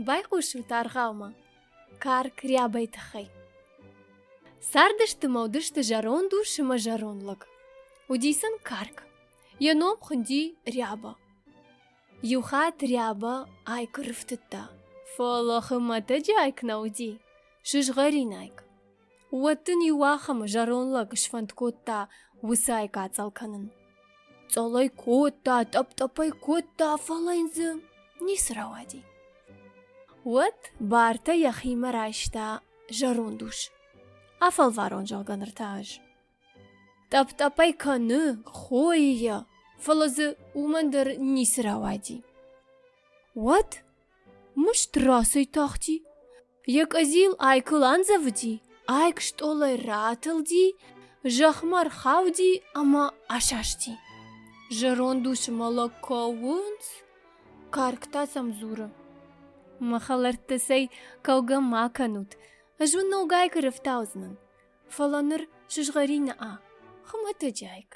Байхъусут аргъаумӕ карк рябӕй тыххӕй. Цардысты мӕ уыдысты зӕронд ус ӕмӕ зӕронд лӕг. Уыди сын карк. Йӕ ном хуынди Ряба. Иу хатт Ряба айк рыфтыдта, фӕлӕ хуымӕтӕджы айк нӕ уыди, сызгъӕрин айк. Уӕд дын иуахӕмы зӕронд лӕг сфӕнд кодта уыцы айк ацъӕл кӕнын. Цъӕлӕй кодта, тъӕпп-тъӕппӕй кодта, фӕлӕ йын дзы ницы рауади. Уӕд бартӕ йӕхимӕ райста зӕронд ус. Афӕлварон, зӕгъгӕ, ныр та ӕз. Тъӕпп-тъӕппӕй кӕны, хойы йӕ, фӕлӕ дзы уымӕн дӕр ницы рауади. Уӕд мыст рацӕйтахти, йӕ къӕдзил айкыл андзӕвыди, айк стъолӕй ратылди, зӕхмӕ рхауди ӕмӕ асасти. Зӕронд усы мӕлӕг кӕуынц, карк та сӕм дзуры: Мӕ хӕлӕрттӕ, цӕй, кӕугӕ ма кӕнут, ӕз уын ногӕй куы рӕфтаудзынӕн, фӕлӕ ныр сызгъӕрин а, хуымӕтӕджы айк.